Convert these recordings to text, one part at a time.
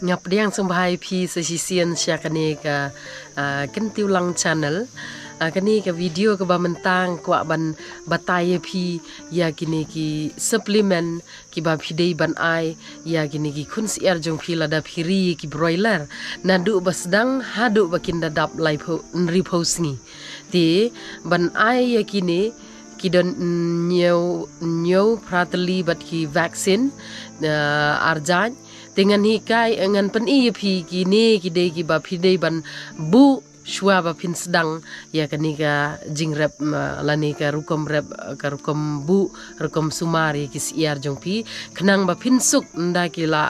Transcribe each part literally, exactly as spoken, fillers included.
Nga pdiang sngewbha ïa phi sa shisien sha kane ka, ah, Kyntiewlang channel. Ah, kane ka video kaba mynta nga kwah ban batai ïa phi ïa kine ki supplement kiba phi dei ban ai ïa kine ki khun syiar jong phi lada phi ri ïa ki broiler. Naduh ba sdang haduh ba kin da dap laiphew, hynriewphew sngi. Te ban ai ïa kine ki don, mm, hynñiew, hynñiew phra tylli bad ki vaccine, ah, arjait. Te ngan hikai, ngan pyni ïa phi kine ki dei kiba phi dei ban buh shuwa ba phin sdang ïa kane ka jingrep, mm, lane ka rukom rep, ka rukom buh, rukom sumar ïa ki syiar jong phi. Khnang ba phin suk ynda ki la,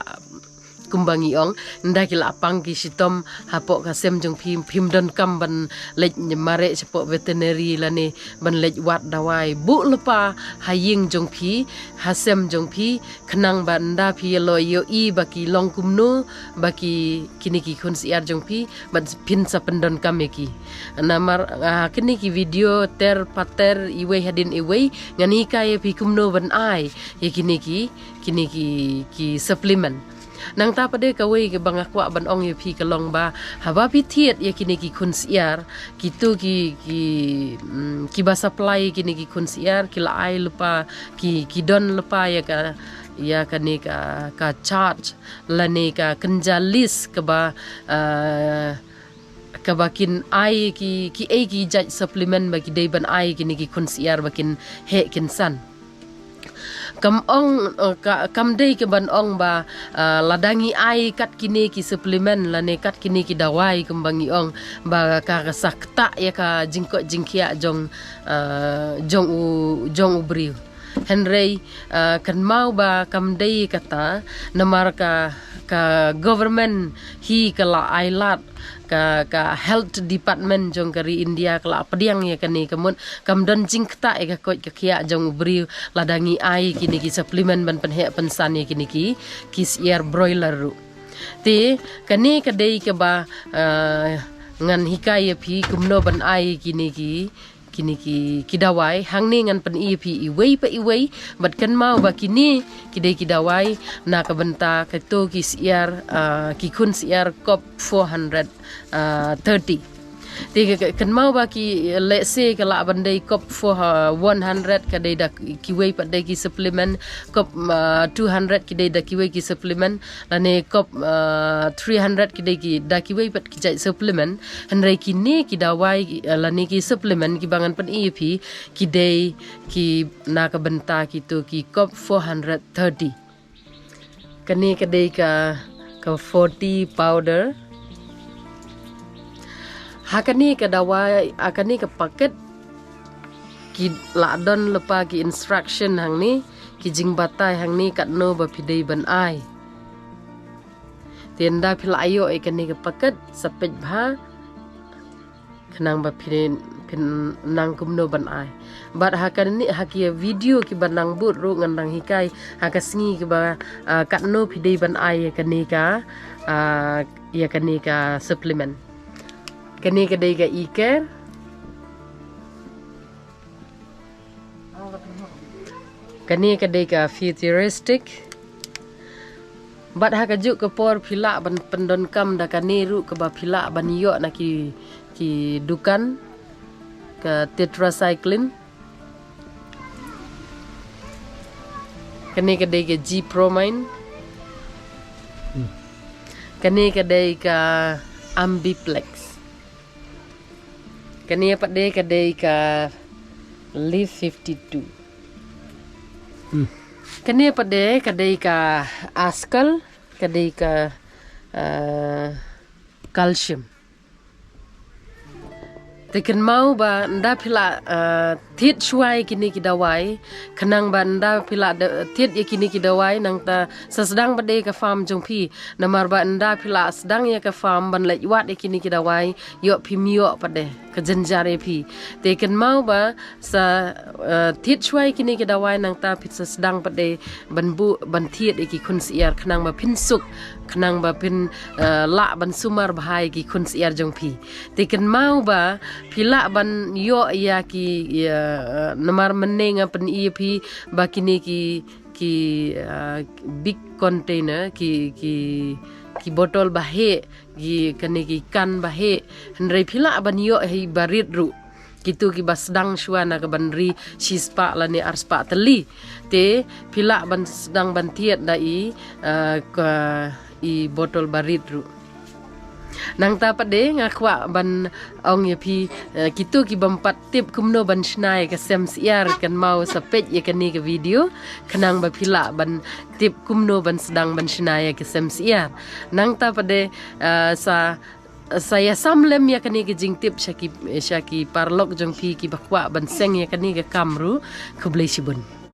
kumba ngi ong, ynda ki la pang ki shitom hapoh ka sem jong phi, phim donkam ban leit mareh shapoh veterinary lane ban leit wad dawai. Buh lypa ha ïing jong phi, ha sem jong phi, khnang ba ynda phi ïa loi ïohi ba ki long kumno, ba ki, kine ki khun syiar jong phi, ban phin sa pyndonkam ïa ki. Namar, ah, kine ki video ter pater iwei hadien iwei, ngan hikai ïa phi kumno ban ai ïa kine ki, kine ki, ki supplement. Nangta pat de kawei kaba nga kwah ban ong ïa phi ka long ba haba phi thied ïa kine ki khun syiar, kito ki, ki, mm, kiba supply kine ki khun syiar ki la ai lypa, ki, ki don lypa ïa ka, ïa kane ka, ka charge lane ka kynja list kaba, ah, kaba kin ai ki, ki ei ki jait supplement ba ki dei ban ai kine ki khun syiar ba kin heh kin san. Kam ong, eh, ka, kam dei ka ban ong ba, eh, lada ngi ai kat kine ki supplement lane kat kine ki dawai kumba ngi ong ba ka, ka sa ktah ïa ka jingkoit jingkhiah jong, eh, jong u, jong u briew. Hynrei, eh, kynmaw ba kam dei kata, namar ka, ka government hi ka la ai lad, ka, ka health department jong ka ri India ka la pdiang ïa kane ka mut kam don jingktah ïa ka koit ka khiah jong u briew lada ngi ai kine ki supplement ban pynheh pynsan ïa kine ki, ki syiar broiler ruh. Te kane ka dei kaba, eh, ngan hikai ïa phi kumno ban ai kine ki, kine ki, ki dawai. Hangne ngan pyni ïa phi iwei pa iwei, bad kynmaw ba kine ki dei ki dawai na ka bynta kato ki syiar, ah, ki khun syiar COP four hundred, ah, thirty. Te ka, ka, kynmaw ba ki, let's say, ka lah ban dei COP four, ah, one hundred ka dei da kiwei pat dei ki supplement, COP, ah, two hundred ki dei da kiwei ki supplement, lane COP, ah, three hundred ki dei ki da kiwei pat ki jait supplement. Hynrei kine ki dawai, ah, lane ki supplement kiba ngan pyni ïa phi ki dei ki na ka bynta kito ki COP four hundred thirty. Kane ka dei ka, ka forty powder. Ha kane ka dawai, ha kane ka paket ki la don lypa ki instruction hangne, ki jingbatai hangne katno ba phi dei ban ai. Te ynda phi la ïoh ïa kane ka paket, sa peit bha, khnang ba phin, phin nang kumno ban ai. Bad ha kane, ha ki video kiba nang bud ruh ngan nang hikai ha ka sngi kiba, ah, katno phi dei ban ai ïa kane ka, ah, ïa kane ka supplement. Kane ka dei ka E-Care. Kane ka dei ka Futuristic. Bad ha kajuh ka por phi lah ban pyndonkam da kane ruh kaba phi lah ban ïoh na ki, ki dukan, ka tetracycline. Kane ka dei ka G-Promine. Kane ka dei ka Ambiplex. Kane pat de ka dei ka Live fifty-two. Hmm. Kane pat de ka dei ka Ascal, ka dei ka, ah, calcium. Te kynmaw ba ynda phi la, ah, thied shuwa ïa kine ki dawai, khnang ba ynda phi la da, thied ïa kine ki dawai nangta sa sdang pat de ka farm jong phi, namar ba ynda phi la sdang ïa ka farm ban leit wad ïa kine ki dawai, ïoh phim ïoh pat de, ka jynjar ïa phi. Te kynmaw ba sa, eh, thied shuwa ïa kine ki dawai nangta phi sa sdang pat de ban buh, ban thied ïa ki khun syiar khnang ba phin suk, khnang ba phin, eh, lah ban sumar bha ïa ki khun syiar jong phi. Te kynmaw ba phi lah ban ïoh ïa ki, ïa, eh, namar mynne nga pyni ïa phi ba kine ki, ki, ah, big container, ki, ki, ki botol ba heh, ki kane ki kan ba heh, hynrei phi lah ban ïoh hi barit ruh. Kitu kiba sdang shuwa na ka ban ri shispah lane arspah tylli. Te phi lah ban sdang ban thied da i, eh, ka i botol barit ruh. Nangta pat de nga kwah ban ong ïa phi, eh, kitu ki bym pat tip kumno ban shna ïa ka sem syiar, kan mau sa peit ïa kane ka video khnang ba phi lah ban tip kumno ban sdang ban shna ïa ka sem syiar. Nangta pat de, eh, sa, sa ïasam lem ïa kane ka jingtip sha ki, sha ki paralok jong phi kiba kwah ban seng ïa kane ka kam ruh. Khublei shibun.